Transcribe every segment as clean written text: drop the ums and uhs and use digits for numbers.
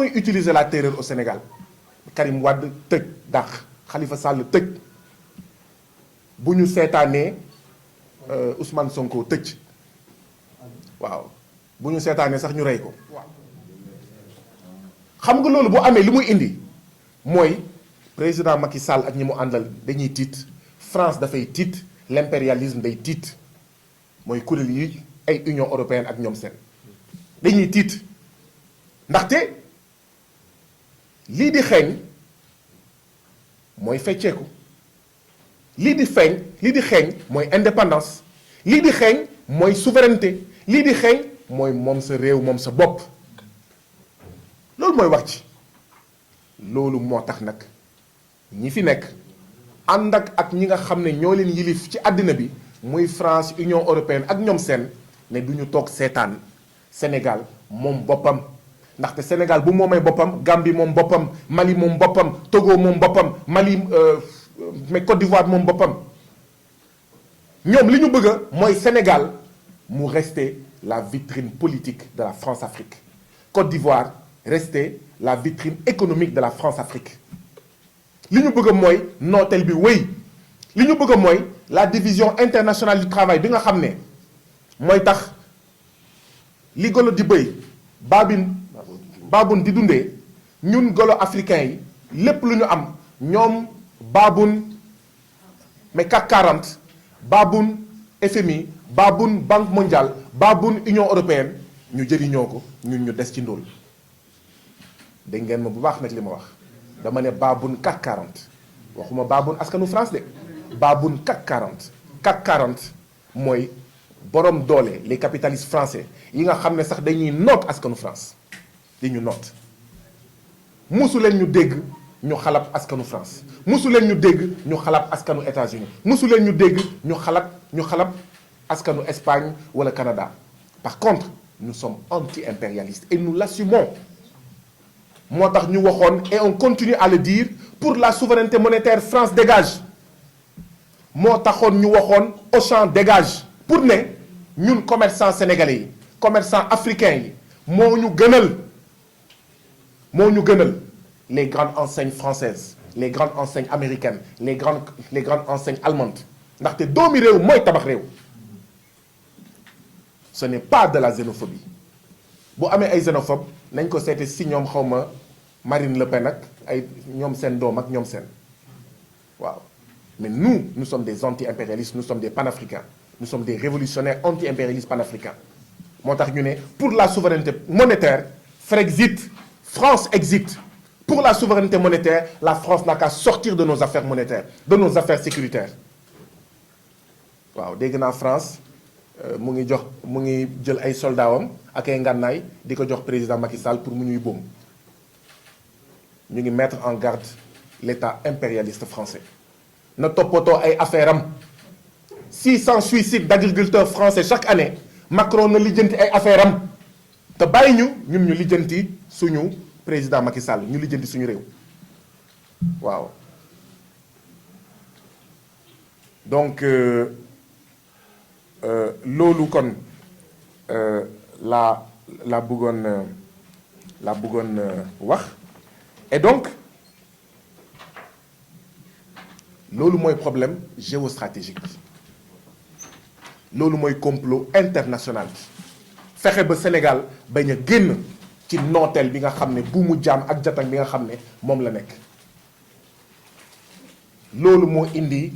mooy utiliser la terreur au Sénégal Karim Wade tëj dàq Khalifa Sall tëj bu ñu seetaanee Ousmane Sonko tëj waaw bu ñu seetaanee sax ñu rey ko xam nga loolu bu amee li muy indi mooy président Macky Sall ak ñi mu àndal dañuy tiit France dafay tiit l'impérialisme day tiit mooy kuréel yi ay Union européenne ak ñoom seen dañuy tiit ndaxte lii di xeeñ mooy fecceeku lii di xeeñ mooy indépendance lii di xeeñ mooy souveraineté lii di xeeñ mooy moom sa réew moom sa bopp loolu mooy wax ci loolu moo tax nag ñi fi nekk ànd ak ñi nga xam ne ñoo leen yilif ci àddina bi muy France Union européenne ak ñoom seen ne du ñu toog seetaan Sénégal moom boppam ndaxte Sénégal bu moomee boppam Gambie moom boppam Mali moom boppam Togo moom boppam Mali mais Côte d'Ivoire moom boppam ñoom li ñu bëgg mooy Sénégal mu rester la vitrine politique de la France-Afrique Côte d'Ivoire rester la vitrine économique de la France-Afrique li ñu bëgg mooy nooteel bi wéy li ñu bëgg mooy la division internationale du travail bi nga xam ne mooy tax li golo di bëy baabun di dundee ñun golo africain yi lépp lu ñu am ñoom baabun mais CAC 40 baabun FMI baabun Banque mondiale baabun Union européenne ñu jëriñoo ko ñun ñu des ci ndóol dégg ngeen ma bu baax nag li ma wax dama ne baabun CAC 40 waxuma baabun askanu France de baabun CAC 40 CAC 40 mooy borom doole les capitalistes français yi nga xam ne sax dañuy noot askanu France di ñu noot musu leen ñu dégg ñu xalab askanu France musu leen ñu dégg ñu xalab askanu États-Unis musu leen ñu dégg ñu xalab askanu Espagne wala Canada par contre nous sommes anti-impérialistes et nous l'assumons moo tax ñu waxoon et on continue à le dire pour la souveraineté monétaire France dégage moo taxoon ñu waxoon Auchan dégage pour ne ñun commerçants sénégalais yi commerçants africains yi moo ñu gënal les grandes enseignes françaises les grandes enseignes américaines les grandes enseignes allemandes ndaxte doomi réew mooy tabax réew ce n'est pas de la xénophobie bu amee ay xénophobe nañ ko seete si ñoom xawma Marine Le Pen ak ay ñoom seen doom ak ñoom seen waaw mais nous sommes des anti-impérialistes nous sommes des panafricains nous sommes des révolutionnaires anti-impérialistes panafricains moo tax ñu ne pour la souveraineté monétaire Frexit France exit pour la souveraineté monétaire la France n'a qu'à sortir de nos affaires monétaires de nos affaires sécuritaires waaw dégg naa France mu ngi jël ay soldaawam ak ay ngànnaay di ko jox président Macky Sall pour mu ñuy boom ñu ngi mettre en garde l'État impérialiste français na toppatoo ay affaire am 600 suicides d'agriculteurs français chaque année Macron na lijjanti ay affaire am te bàyyi ñun ñu lijjanti suñu président Macky Sall ñu lijjanti suñu réew waaw donc loolu kon la bëggoon wax et donc loolu mooy problème géostratégique bi loolu mooy complot international bi fexe ba Sénégal bañ a génn ci nooteel bi nga xam ne bu mu jaam ak jatan bi nga xam ne moom la nekk loolu moo indi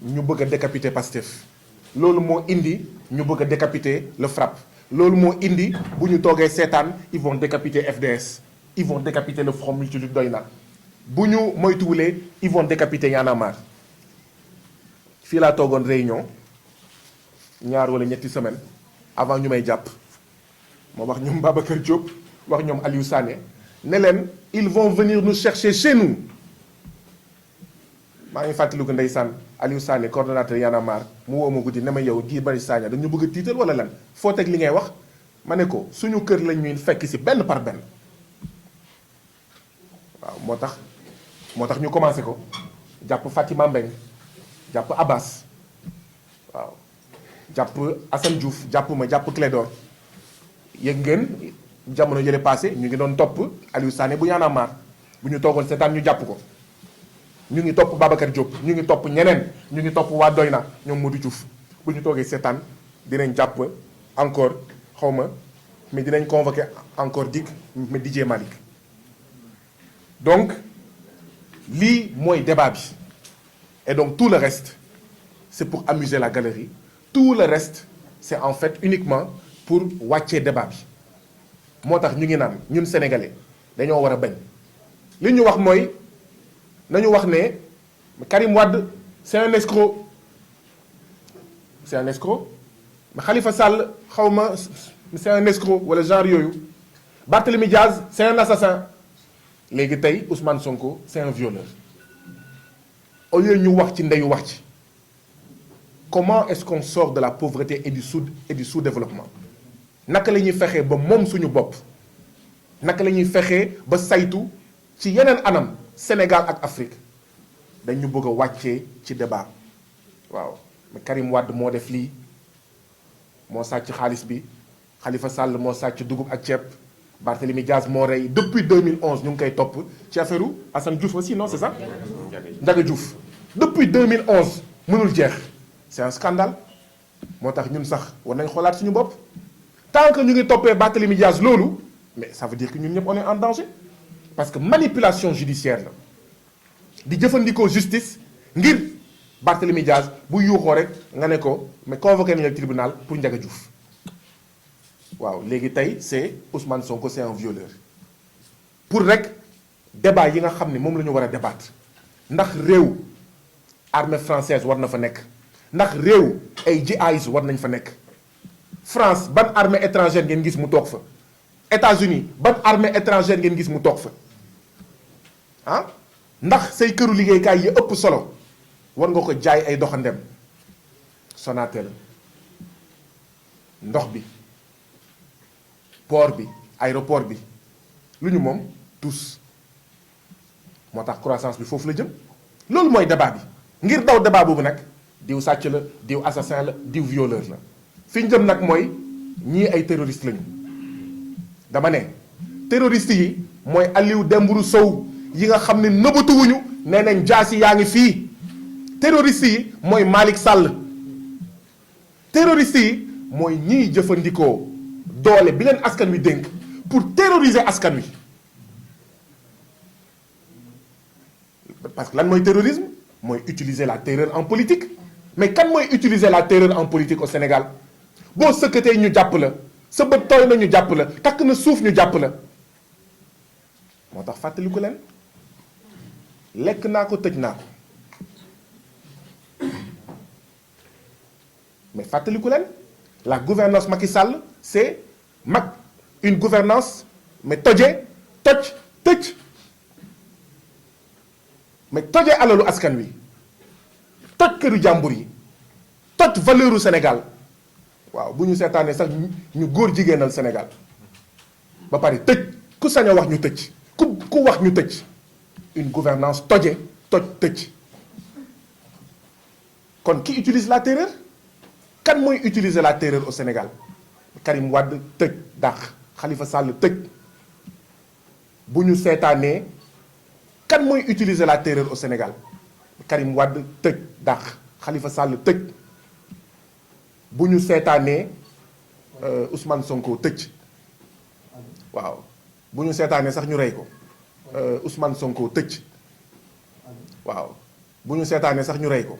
ñu bëgg a décapiter Pastef loolu moo indi ñu bëgg a décapiter le FRAPP loolu moo indi bu ñu toogee seetaan ils vont décapiter FDS ils vont décapiter le Front Multitude doy na bu ñu moytuwulee ils vont décapiter Y'en a marre fii laa toogoon réunion ñaar wala ñetti semaine avant ñu may jàpp moo wax ñoom Babacar Diop wax ñoom Aliou Sané ne leen ils vont venir nous chercher chez nous maa ngi fàttaliku ndeysaan Aliou Sané coordonnateur Y'en a marre mu woo ma guddi ne ma yow Guy Marius Sagna dañu bëgg a tiital wala lan foo teg li ngay wax ma ne ko suñu kër lañ ñuy fekk si benn par benn waaw moo tax ñu commencé ko jàpp Fatima Mbeng jàpp Abbas waaw jàpp Assane Diouf jàpp ma jàpp Clédor yëg ngeen jamono yële passé ñu ngi doon topp Aliou Sané bu Y'en a marre bu ñu toogoon seetaan ñu jàpp ko ñu ngi topp Babacar Diop ñu ngi topp ñeneen ñu ngi topp waa Doyna ñoom Modou Diouf bu ñu toogee seetaan dinañ jàpp encore xawma mais dinañ convoquer encore Dick mais DJ Malick donc lii mooy débat bi et donc tout le reste c'est pour amuser la galerie tout le reste c'est en fait uniquement pour wàccee débat bi moo tax ñu ngi naan ñun sénégalais dañoo war a bañ li ñu wax mooy nañu wax ne Karim Wade c'est un escroc mais Khalifa Sall xawma c'est un escroc wala genre yooyu Barthélemy Diaz c'est un assassin léegi tey Ousmane Sonko c'est un violeur au lieu ñu wax ci ndeyu wax ci comment est-ce qu'on sort de la pauvreté et du sous-développement naka la ñuy fexee ba moom suñu bopp naka la ñuy fexee ba saytu ci yeneen anam Sénégal ak Afrique dañu bëgg a wàccee ci débat waaw mais Karim Wade moo def lii moo sàcc xaalis bi Khalifa Sall moo sàcc dugub ak ceeb Barthélemy Diaz moo rey depuis 2011 ñu ngi koy topp ci affaire Assane Diouf aussi non c'est ça Ndiaga Diouf depuis 2011 mënul jeex c'est un scandale moo tax ñun sax war nañ xoolaat suñu bopp tant que ñu ngi toppee Barthélemy Diaz loolu mais ça veut dire que ñun ñëpp on est en danger parce que manipulation judiciaire la di jëfandikoo justice ngir Barthélemy Diaz bu yuuxoo rek nga ne ko mais convoqué nañu le tribunal pour Ndiaga Diouf waaw léegi tey c'est Ousmane Sonko c'est un violeur pour rek débat yi nga xam ne moom la ñu war a débattre ndax réew armée française war na fa nekk ndax réew ay GIs war nañ fa nekk France ban armée étrangère ngeen gis mu toog fa États-Unis ban armée étrangère ngeen gis mu toog fa ah ndax say këru liggéeykaay yi ëpp solo war nga ko jaay ay doxandem Sonatel ndox bi port bi aéroport bi lu ñu moom tous moo tax croissance bi foofu la jëm loolu mooy débat bi ngir daw débat boobu nag diw sàcc la diw assassin la diw violeur la fi ñu jëm nag mooy ñii ay terroristes lañu dama ne terroristes yi mooy Aliou Dembourou Sow yi nga xam ne nëbbatuwuñu nee nañ jaasi yaa ngi fii terroristes yi mooy Malick Sall terroristes yi mooy ñiy jëfandikoo doole bi leen askan wi dénk pour terroriser askan wi parce que lan mooy terrorisme mooy utiliser la terreur en politique mais kan mooy utiliser la terreur en politique au Sénégal boo sëkkatee ñu jàpp la sa bët tooy na ñu jàpp la takk na suuf ñu jàpp la moo tax fàttaliku leen lekk naa ko tëj naa ko mais fàttaliku leen la gouvernance Macky Sall c'est une gouvernance mais toj tëj mais tojee alalu askan wi toj këru jàmbur yi toj valeuru Sénégal waaw bu ñu seetaanee sax ñu góor jigéenal Sénégal ba pare tëj ku sañ a wax ñu tëj ku wax ñu tëj une gouvernance tëj kon qui utilise la terreur kan mooy utiliser la terreur au Sénégal Karim Wade tëj dàq Khalifa Sall tëj bu ñu seetaanee kan mooy utiliser la terreur au Sénégal Karim Wade tëj dàq Khalifa Sall tëj bu ñu seetaanee Ousmane Sonko tëj waaw bu ñu seetaanee sax ñu rey ko Ousmane Sonko tëj waaw bu ñu seetaanee sax ñu rey ko